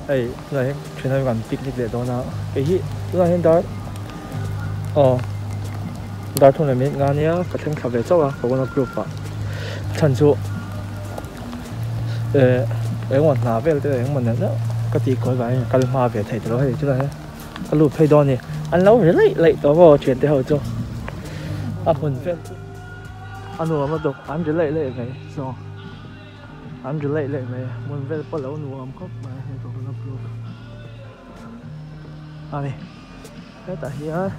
Hei tunah hian thian ho kan picnic leh dawn a kei hi tunah hian dar aw dar thum leh minute nga nia ka thleng thla ve chauh a coconut grove ah chhan chu eh engemaw hna vel te engemaw neuh neuh ka tih kawi vangin ka kal hma ve thei talo hei tunah hian ka lut phei dawn a ni an lo ri laih laih tawh maw thian te ho chu a hmun vel chu a nuam a dawk an ri laih laih mai saw. An ri laih laih mai a, hmun vel pawh lo nuam khawp mai a hei coconut grove a ni. Hetah hian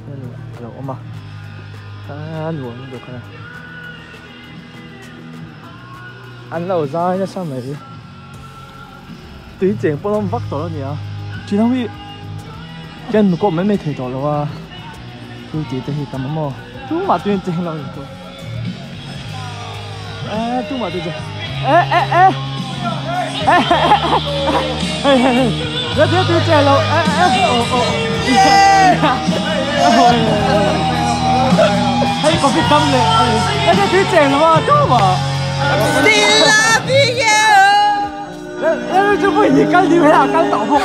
heng a lo awm a, a nuam lutuk a ni. An lo zai nasa mai, tui cheng pawh an awm vak tawh lo a ni a, tih ho hi hian nu kawp mai mai thei tawh lo a, thil tih te hi tam a maw tumah tui an cheng lo a ni tawh. Ê, tu mà tôi chưa. Ê, ê, ê. Ê, ê, ê, ê. Rất tiếc tôi chơi lâu. Ê, ê, ồ, ồ. Hay có biết tâm này. Ê, tôi chơi lâu mà, tu mà. Still love you. Ê, chú phải gì căng đi về à, căng tỏ phục.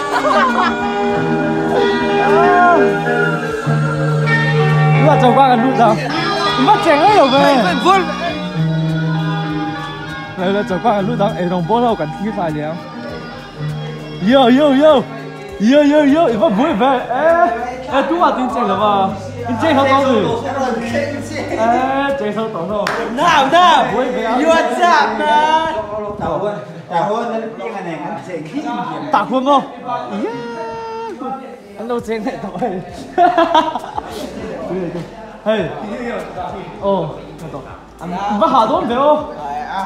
Chúng ta trồng qua gần nút nào. Mất chén ấy rồi về. Đây là trồng qua gần nút đó, ấy đồng bố đâu cần khi phải liền. Yo yo yo. Yo yo yo, 你不会về. Ê, ê, chú mà tin chén rồi mà. Tin chén không có gì. Ê, chén không có đâu. Nào nào. You what's up man? 打混吗？耶！anh đâu chén này thôi. 对对，嘿，哦，anh bắt hà đón về không?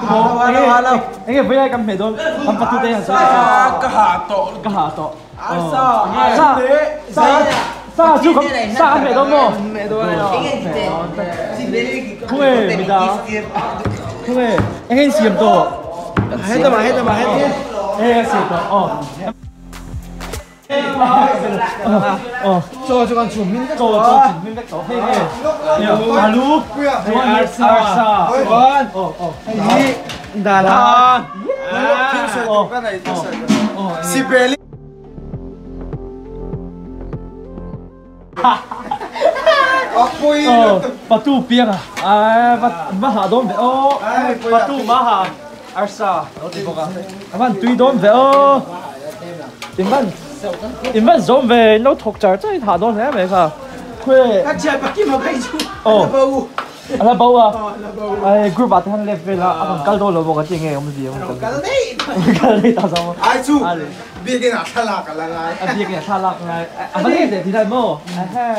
Hello hello. Anh em với ai cầm về đón? Anh bắt tôi đây hả? Cái hà tổ. Cái hà tổ. Sa sa sa sa chú cầm sa mẹ đón không? Mẹ đón. Không hề, mình đã. Không hề, anh em xem tổ. Hết rồi mà, hết rồi mà, hết rồi. Ê, xem tổ. Ờ. 哦，做做紧全面做做全面的做，嘿嘿。阿鲁，二三，哦哦，一，大啦，哦哦，西北里。哈哦，把肚边啊，哎，把把下都唔哦，把肚马下，二三，我哋讲啊，阿妈对都唔哦，点解？点解做về nó thuộc trời chơi thả đón thế mày sao? Quê. Các chị bắt kim vào cái chú. Ồ. Là bầu à? Ai group bạn thân left về là à còn đâu là một cái chuyện nghe ông gì ông. Cái đấy. Cái đấy tao sao? Ai chú? Biết cái nào thà lạc là ngay. À biết cái nào thà lạc ngay. À vấn đề thì lại mò. À ha.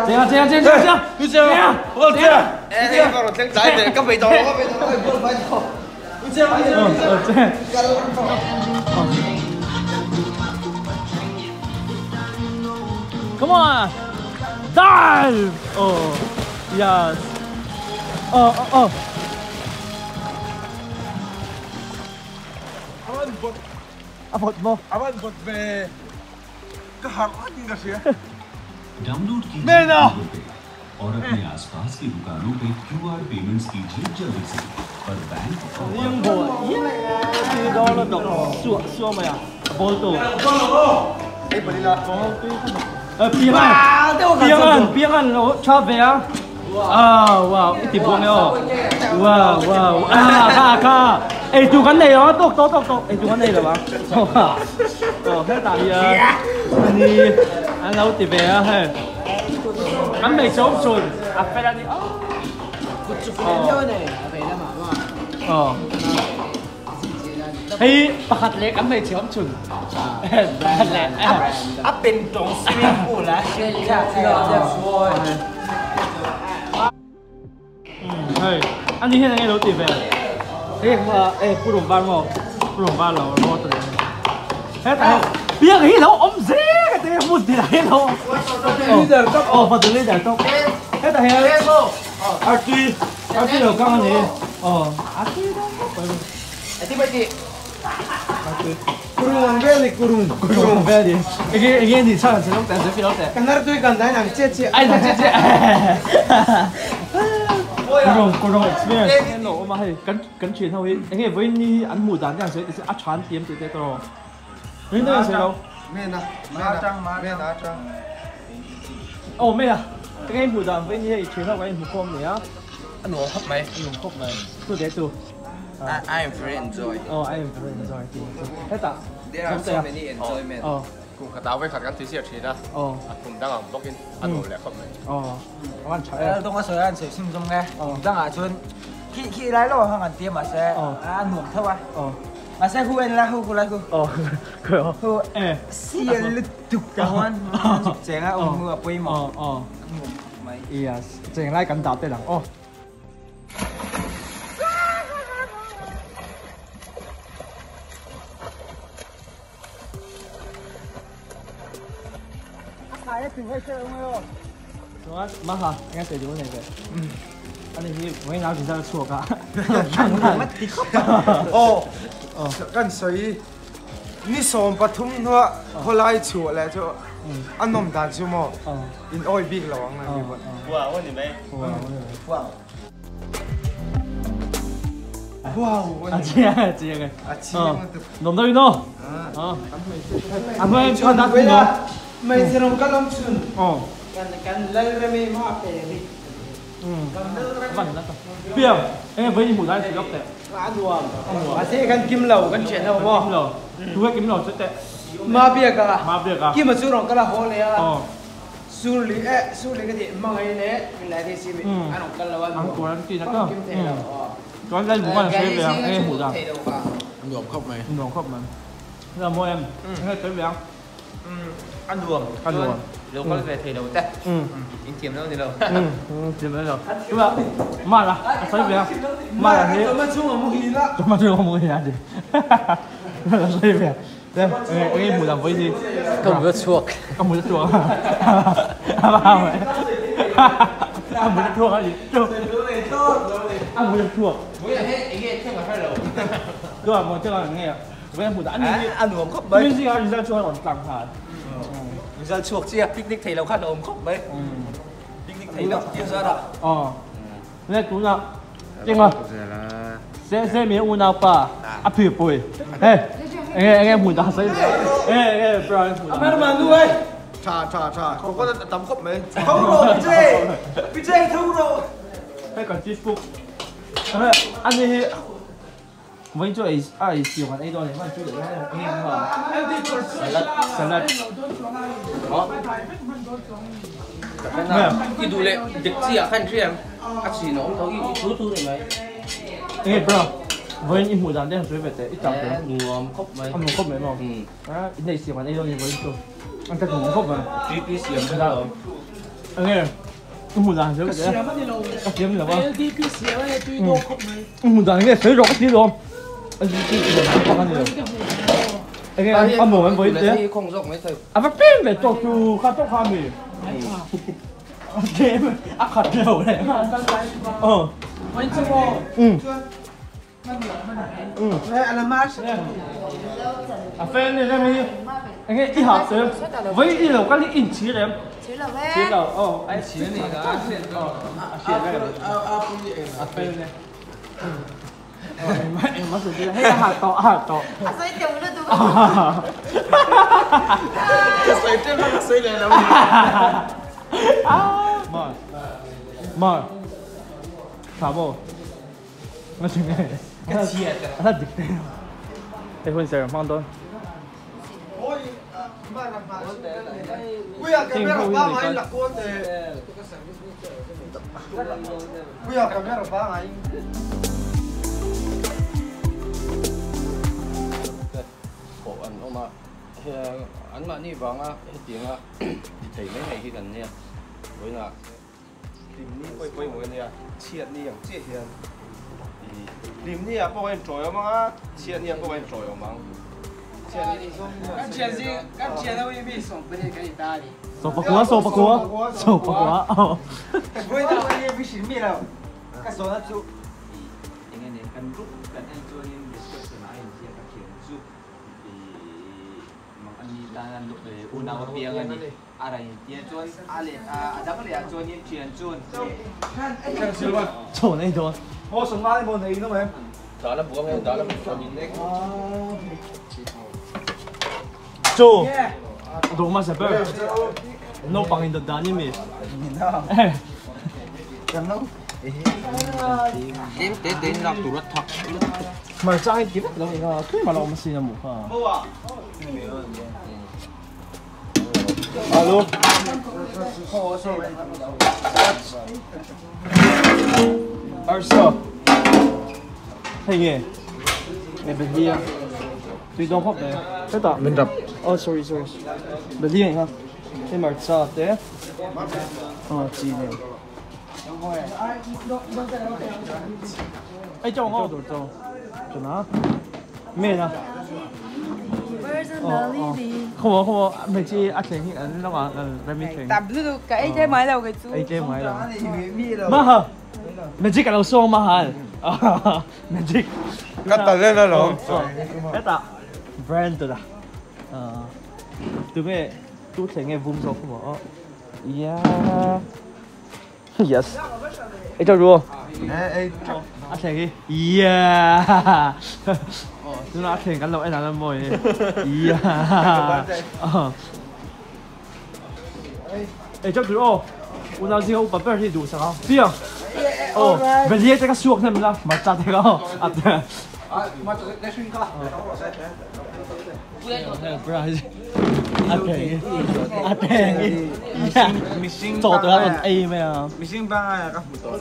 这样这样这样这样这样，我这样。哎，这个整仔嘅，咁味道，咁味道，唔好这样这样。Come on, dive! Oh, yes. Oh, oh, oh. Awan bot mo. Awan bot be. Download कीजिए और अपने आसपास की दुकानों पे QR payments कीजिए जल्दी से पर बैंक और 哎，做緊你啊，篤篤篤篤，哎，做緊你啦嘛？哦，開大啊，你俺老弟呗啊嘿，俺没走准，阿飞啦你哦，哦，嘿，白黑咧，咁未走准，白黑咧，啊变动水库啦，嗯，系，啊你现在老弟呗？哎，我哎不容班喎，不容班咯，我对。哎，但系边个起头我唔知，佢哋冇跌起头。哦，发到呢度都。哎，但系阿猪，阿猪又讲你，哦，阿猪都。阿猪乜嘢？阿猪。 Kurung beli kurung. Kurung beli. Ini ini你唱的成龙但是非常的。 刚才对刚才两姐姐。哎，两姐姐。Kawrong kawrong experience an lo awm a hei kan kan thian ho hi enge vawiin ni hi an hmuh dan te an sawi ti a tha an ti em tih te tawh rin deuh an sawi lo. Mena mena mena atang. Aw mena enge hmuh dan vawiin ni hei thian ho kan inhmu khawm nia. A nuam khawp mai. A nuam khawp mai. Tu te tu. I am very enjoy. Oh I am very enjoy ti hetah. There are so many enjoyment. Oh. Kum khat ah vawikhat kan ti chiah thin a, a kum dang ang bawkin a nuam leh khawp mai. Aw, a van tha em. Dawng a sawi a an sawi sum zawng e. Kum dangah chuan khi khi lai lo ang an ti a mahse a nuam tho a. Mahse hu en la hu hu lai hu. Hu sial lutuk ta huan chuk cheng a awm hu a pawimawh. Nuam mai. Yes, cheng lai kan dah tel ang aw. Chuan maha eng sawi duh nei ve. Ani hi vawi nau result chhuak a. Aw kan sawi ni 13 hnuah khawlai chhuah leh chu a nawm dan chu maw in awi bik lo ang ani pawh. Wow ani mai. Wow. Wow A chiang a chiang e. A chiang lutuk. Nuam deuh in aw. A hmai chuan a thung aw. Hmeichhe rawng ka lawm chhun. Aw. Kan kan Lalremi hma pe hi. Piang enge vawi ni hmuh dan si lawk teh. A nuam. Mahse kan kim lo kan thian ho maw. Kim lo. Tu he kim lo chu teh. Ma biak a. Ma biak a. Kim a chu rawng ka la haw leh a. Aw. Surli eh surli ka tih hmangaih leh min lai thei si an rawn kal lo a An kual an ti na ka. Kim thei lo aw. Chuan lai bukan a sawi ve ang enge hmuh dan. Nuam khawp mai. Nuam khawp mai. Nia mawi em. Enge sawi ve ang. A nuam. A nuam. Lo kal ve thei lo te. In thiam lo ni lo. Thiam lo. Tuna mala a sawi ve ang. Mala hi. Chawhma chhung a muhil a. Chawhma chhung a muhil a ti. A sawi ve ang. Enge hmuh dan vawi hi. Ka mut a chhuak. Ka mut a chhuak. A mut a chhuak a ni. A mut a chhuak. Vawi ah hian enge thleng a hre lo. Chuan maw thleng a nge. Vawi a hmuh dan ani. A nuam khawp mai. Tumin zingah result chuan a rawn tlang nghal. Result chhuak chiah picnic thei lo khan a awm khawp mai. Picnic thei lo tia zar ah. Aw. Nge tunah Tinga Se se mi unau pa a phi pui. Hey enge enge hmuh dan sawi enge enge bra hmuh dan. Amar manu ai. Tha tha tha coconut a tam khawp mai. Tho rawh Vijay. Vijay tho rawh. Hei kan cheese cook. Ani hi Vawiin chu ei a ei siam kan ei dawn a ni hman chu leh eng eng emaw salad salad I duh leh dik chi ah khan hriam a chin a awm tho i thu thu ni mai. Enge bro vawiin i hmuh dan te han sawi ve teh i chak teh. Nuam khawp mai. A nuam khawp mai maw? In ei siam kan ei dawn a ni vawiin chu an ta nuam khawp mai. GP siam kha lo. Enge i hmuh dan han sawi ve teh. Ka siam a ni lo. Ka siam ni lo a. LDP siam a ni tui dawn khawp mai. Hmu dan nge sawi rawh ka ti lawm. LDP siam a ni lo. Enge a maw an vawi te. A va pem ve tawk chu kha tawk kha mi. A khat lo le. Aw. A fel ni reng hi. Enge i ha te. Vawi i lo kal hi in chhir em. Chhir lo e. Chhir lo aw. A chhir ni ka. A hriat vek a fel ni. Engmah sawi zel hei a ha tawh a ha tawh. A sawi teuh lutuk. Ka sawi teuh kha ka sawi leh lo. Ma ma tha maw nga chhing nge Ka chhia te. A dik te. Hei hun ser hmang dawn. Puia camera pangai la kawl teh. Puia camera pangai. Pawh an awm a, anmahni vanga hetianga ti thei mai mai hi kan nia vawiinah Hlimni pawh i pawimawh a nia, chhiatni ang chiah hian i hlimni ah pawh a inṭawi awm ang a, chhiatni ah pawh a inṭawi awm ang. Kan thian zing, kan thian ho hi mi 18 kan i ta a ni. 19, 19, 19 aw. Vawiin ah pawh hi mi hrilh mi lo, ka zawhna chu. Eng nge nen kan group kan en chuanin description ah a inziak a thian chu i mang. Ani tan unau apiang ani a rawn intia chuan a leh a dang leh ah chuanin thian chuan Chaw nei dawn. Maw sawmnga ni maw nei in awm em? Dal a buang e, dal a buang in nek. Chaw dawh hmasa ber. Naupang in dawt dan i mi. Tlem te te in lak tur a thak. Hmarcha hi ti vek lo eng a tlem a la awm asin a mu kha. Alo. Arsa. Hei nge. Nge Belia. Tui dawng khawp mai. Hetah. Min rap. Oh sorry sorry. Belia eng a. Hei hmarcha te. Oh chi nen. Ei chong oh. Chona. Me na. Không có không có mấy chị ăn thèm thì ăn đâu mà ăn mấy thèm. Tạm lu cái ấy chơi máy đâu cái chú. Ấy chơi máy đâu. Mà hả? Mấy chị cả đầu xong mà hả? Mấy chị. Cắt tờ lên đó rồi. Hết ạ. Brand rồi à. Từ nghe tu thèm nghe vung rồi không có. Yeah. Yes. Ấy cho rùa. Ăn thèm đi. Yeah. Chúng nó thèm cắn lẩu em làm mồi. Yeah. Ê cho rùa. Una gì không bắp thì đủ sao? Piang. Ồ, bên dưới cái suộc này mình là mà chặt thế không? À. À, mà để suy nghĩ coi. À thèm. Cho tôi ăn A mày à. 明星帮啊，个辅导了。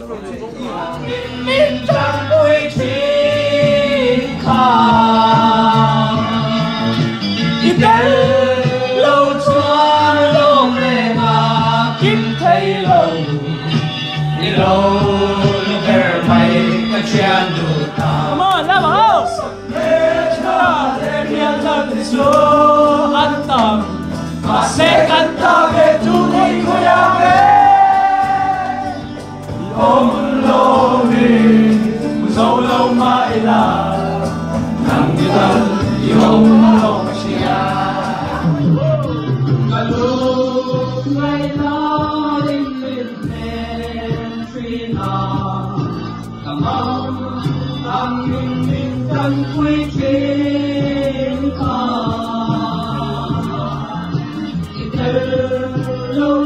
Come on, làm好。 Lo